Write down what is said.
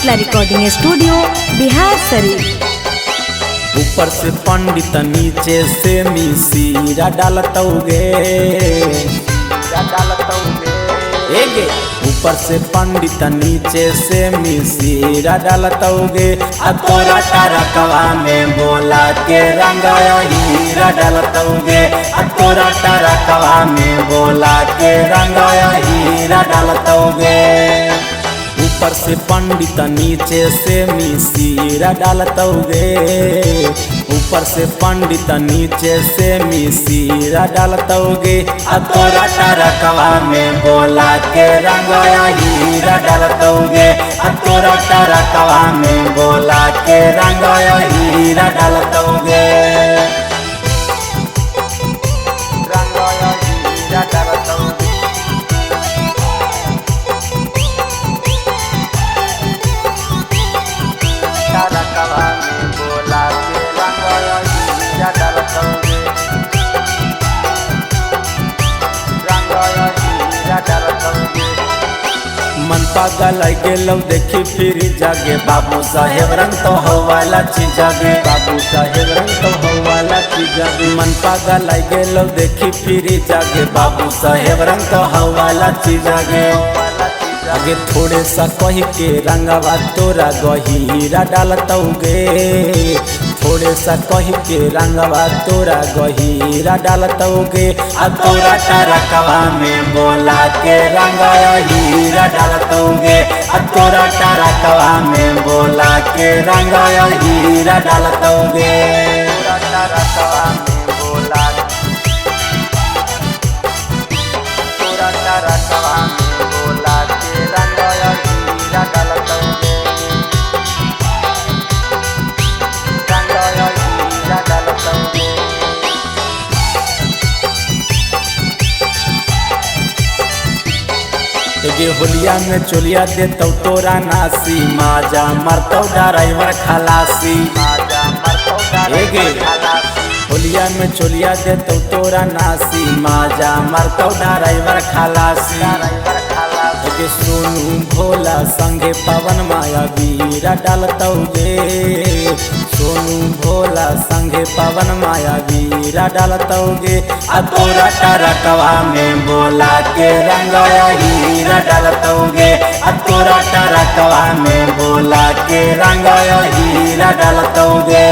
Mithila recording studio Bihar Sharif. ऊपर से पंडित नीचे से मिसीरा डालतौगे, एगे ऊपर से पंडित नीचे से मिसीरा डालतौगे। आ तोरा टरकवा में बोला के रंगाया हीरा डालतौगे। आ तोरा टरकवा में बोला के रंगाया हीरा डालतौगे। ऊपर से पंडित नीचे से मिसीरा डालतौगे। ऊपर से पंडित नीचे से मिसीरा डालतौगे। आ तोरा टरकवा में बोला के रंगाया हीरा डालतौगे। आ तोरा टरकवा में बोला के रंगाया हीरा डालतौगे। रंगाया हीरा डालतौगे। टरकवा में बोला के रंगाया हीरा डालतौगे। रंगाया हीरा डालतौगे। मन पागल गेलौ देखी फिर जागे, बाबू साहेब रंग तो हवाला चीजागे। बाबू साहेब रंग तो हवाला चीजागे। मन पागल गेलौ देखी फिर जागे, बाबू साहेब रंग तो हवाला चीजागे। आगे थोड़े सा कही के रंगवा तोरा गहीरा डालतौगे। थोड़े सा कही के रंगवा तोरा गहीरा डालतौगे। आ तोरा टरकवा में बोला के रंगाया हीरा डालतौगे। आ तोरा टरकवा में बोला के रंगाया हीरा डालतौगे। तोरा टरकवा में बोला, तोरा टरकवा में बोला के रंगाया हीरा डालतौगे। रंगाया हीरा डालतौगे। एगे होलिया में चोलिया देतौ तोरा नासी, माजा मरतौ ड्राइवर खलासी। एगे होलिया में चोलिया देतौ तोरा नासी, माजा मरतौ ड्राइवर खलासी। एगे सोनू भोला संगे पवन माया वीरा डालतौगे। सोनू भोला संगे पवन माया वीरा डालतौगे। आ तोरा टरकवा में बोला के रंगाया हीरा डालतौगे। आ तोरा टरकवा में बोला के रंगाया हीरा डालतौगे।